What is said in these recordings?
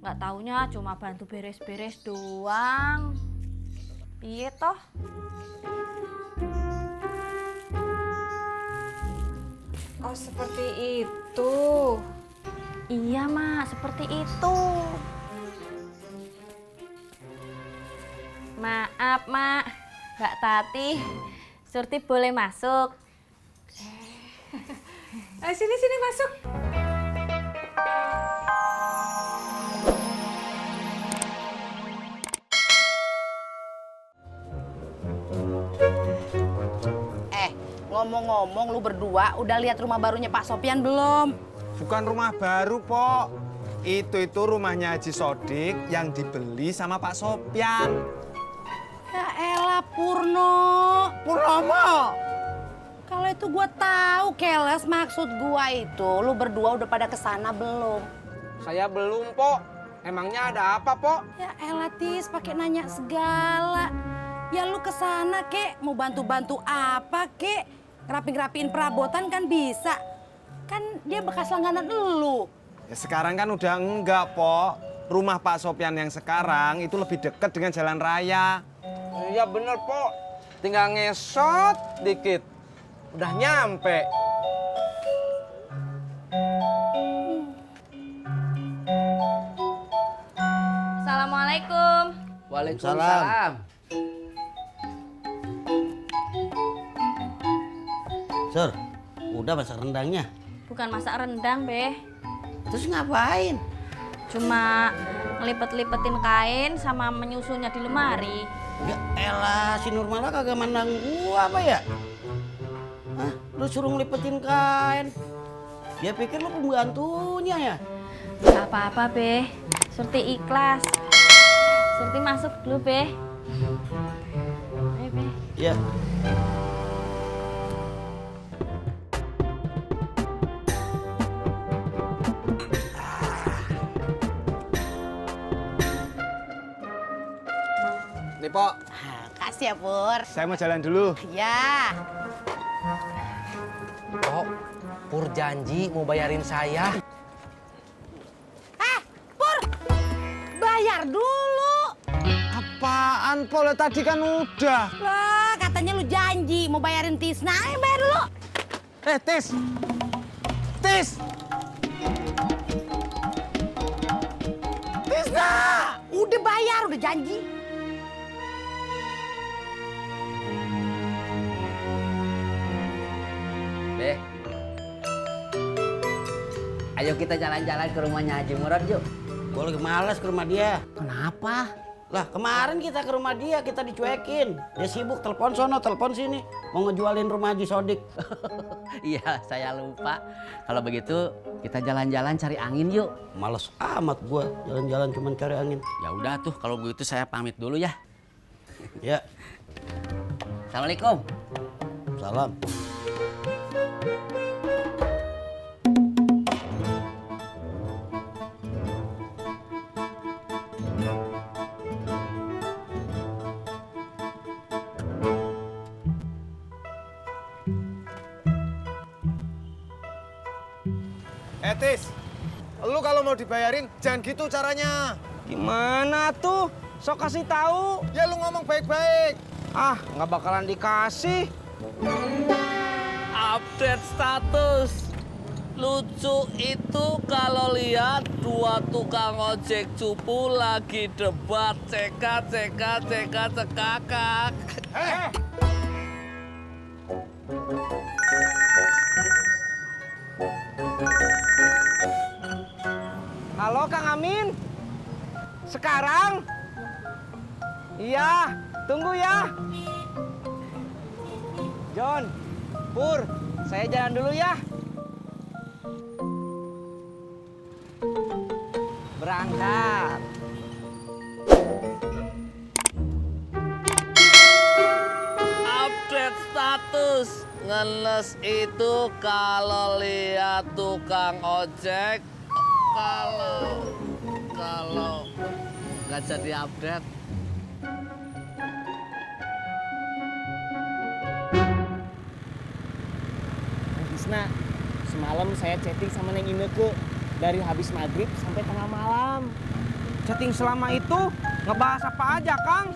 Nggak taunya cuma bantu beres-beres doang. Piye toh? Oh, seperti itu. Iya, Mak, seperti itu. Maaf, Mak. Mbak Tati, Surti boleh masuk? Sini masuk. Ngomong-ngomong, lu berdua udah lihat rumah barunya Pak Sopyan belum? Bukan rumah baru, Pok. Itu rumahnya Haji Sodik yang dibeli sama Pak Sopyan. Ya elah, Purno. Purnomo! Kalau itu gua tahu, Keles, maksud gua itu lu berdua udah pada kesana belum? Saya belum, Pok. Emangnya ada apa, Pok? Ya elah, Tis, pakai nanya segala. Ya lu kesana, Kek. Mau bantu-bantu apa, Kek? Ngerapin-ngerapin perabotan kan bisa. Kan dia bekas langganan lu. Ya sekarang kan udah enggak, Pok. Rumah Pak Sopyan yang sekarang itu lebih dekat dengan jalan raya. Iya bener, Pok. Tinggal ngesot dikit. Udah nyampe. Assalamualaikum. Waalaikumsalam. Sur, udah masak rendangnya. Bukan masak rendang, Be. Terus ngapain? Cuma ngelipet-lipetin kain sama menyusunnya di lemari. Ya elah, si Nurmala kagak mandang gua apa ya? Hah, lu suruh ngelipetin kain. Dia pikir lu pembantunya ya? Gak apa-apa, Be. Surti ikhlas. Surti masuk dulu, Be. Ayo, Be. Ya. Nih, Pok. Kasih ya, Pur. Saya mau jalan dulu. Ya. Pok, Pur janji mau bayarin saya. Pur, bayar dulu. Apaan, Pok? Tadi kan udah. Lah, katanya lu janji mau bayarin Tisna. Ayo bayar dulu. Tis! Tis! Tisna! Udah bayar, udah janji. Be, ayo kita jalan-jalan ke rumahnya Haji Murad yuk. Gua lagi males ke rumah dia. Kenapa? Lah, kemarin kita ke rumah dia, kita dicuekin. Dia sibuk, telepon sono, telepon sini. Mau ngejualin rumah Haji Sodik. Iya, saya lupa. Kalau begitu kita jalan-jalan cari angin yuk. Males amat gua jalan-jalan cuman cari angin. Ya udah tuh, kalau begitu saya pamit dulu ya. Ya, Assalamualaikum. salam. Tis, lu kalau mau dibayarin jangan gitu caranya. Gimana tuh? Sok kasih tahu. Ya lu ngomong baik-baik. Ah, nggak bakalan dikasih. Update status. Lucu itu kalau lihat dua tukang ojek cupu lagi debat cekak. Halo Kang Amin. Sekarang? Iya, tunggu ya. John, Pur, saya jalan dulu ya. Berangkat. Update status. Ngeles itu kalau lihat tukang ojek. Kalau nggak jadi update. Tisna, semalam saya chatting sama Neng Ineke dari habis maghrib sampai tengah malam. Chatting selama itu ngebahas apa aja, Kang?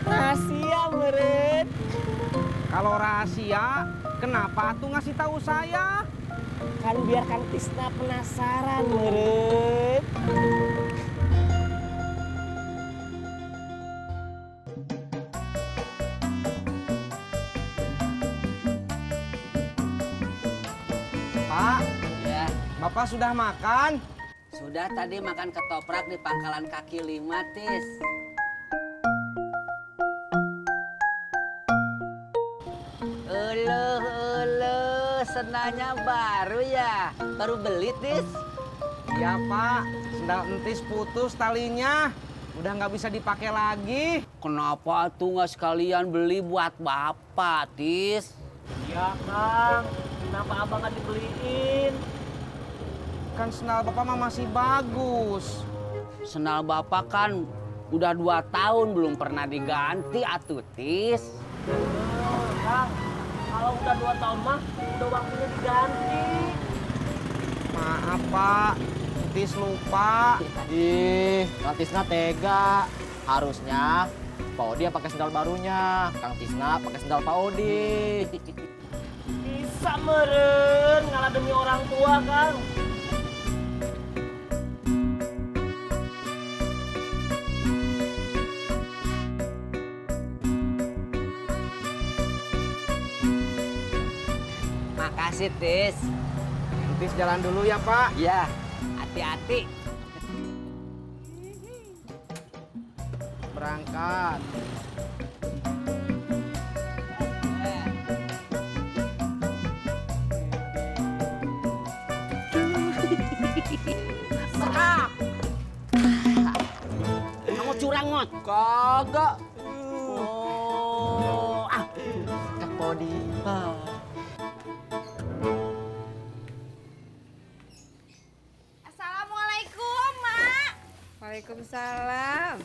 Rahasia meren. Kalau rahasia, kenapa tuh ngasih tahu saya? Kan biar Kang Tisna penasaran meren. Pak, Ya, Bapak sudah makan? sudah tadi makan ketoprak di pangkalan kaki 5, Tis. Senanya baru ya? Baru beli, Tis? Iya, Pak. Sendal entis putus talinya. Udah nggak bisa dipakai lagi. Kenapa tuh nggak sekalian beli buat Bapak, Tis? Iya Kang, kenapa abang nggak dibeliin? Kan sendal Bapak mah masih bagus. Sendal Bapak kan udah 2 tahun belum pernah diganti, atuh, Tis. Kang, kalau udah 2 tahun mah udah waktunya diganti. Maaf, Pak. Entis lupa. Ih, Kang Tisna tega. Harusnya Pak Odi yang pakai sendal barunya, Kang Tisna pakai sendal Pak Odi. Bisa meren, ngalah demi orang tua Kang. Makasih, Tis. Entis jalan dulu ya, Pak. Ya, hati-hati. Berangkat. Kamu curang, Mot? Kagak. Oh, Kak Odi. Assalamualaikum, Mak. Waalaikumsalam.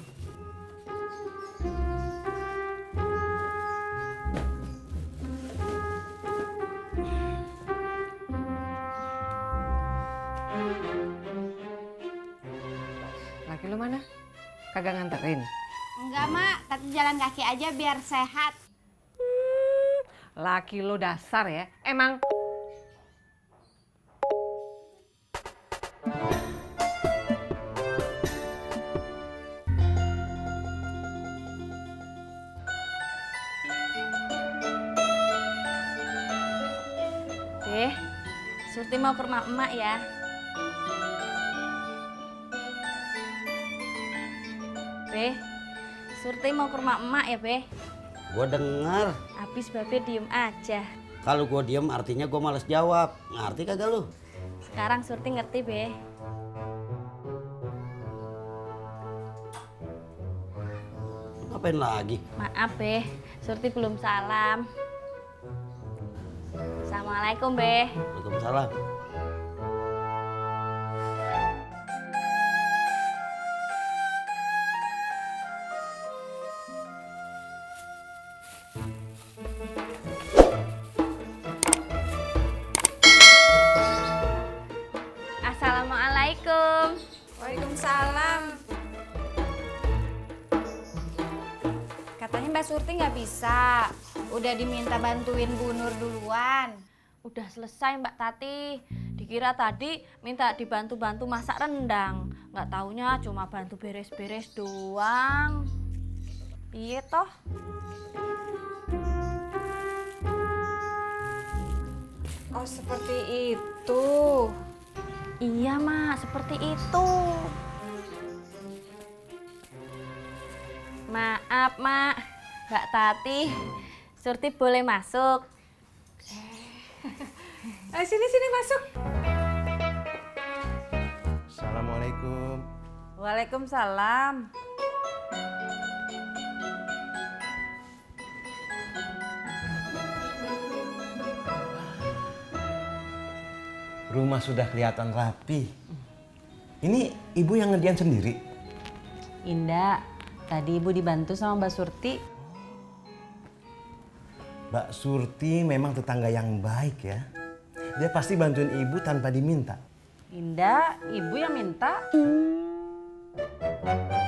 Laki lu mana? Kagak nganterin? Enggak, Mak. Tati jalan kaki aja biar sehat. Laki lu dasar ya. Emang Beh, Surti mau ke rumah emak ya. Beh, Surti mau ke rumah emak ya, Beh. Gue denger. Habis Babe diem aja. Kalau gue diem artinya gue males jawab. Ngerti kagak lu? Sekarang Surti ngerti, Beh. Ngapain lagi? Maaf, Beh. Surti belum salam. Assalamualaikum, Beh. Waalaikumsalam. Assalamualaikum. Waalaikumsalam. Katanya Mbak Surti nggak bisa. Udah diminta bantuin Bu Nur duluan. Udah selesai Mbak Tati. Dikira tadi minta dibantu-bantu masak rendang. Nggak taunya cuma bantu beres-beres doang. Iya toh? Oh, seperti itu. Iya Mak, seperti itu. Maaf Mak, Mbak Tati. Surti boleh masuk? Sini masuk. Assalamualaikum. Waalaikumsalam. Rumah sudah kelihatan rapi. Ini ibu yang ngedian sendiri? Indah, tadi ibu dibantu sama Mbak Surti. Mbak Surti memang tetangga yang baik ya. Dia pasti bantuin ibu tanpa diminta. Indah, ibu yang minta. Mak.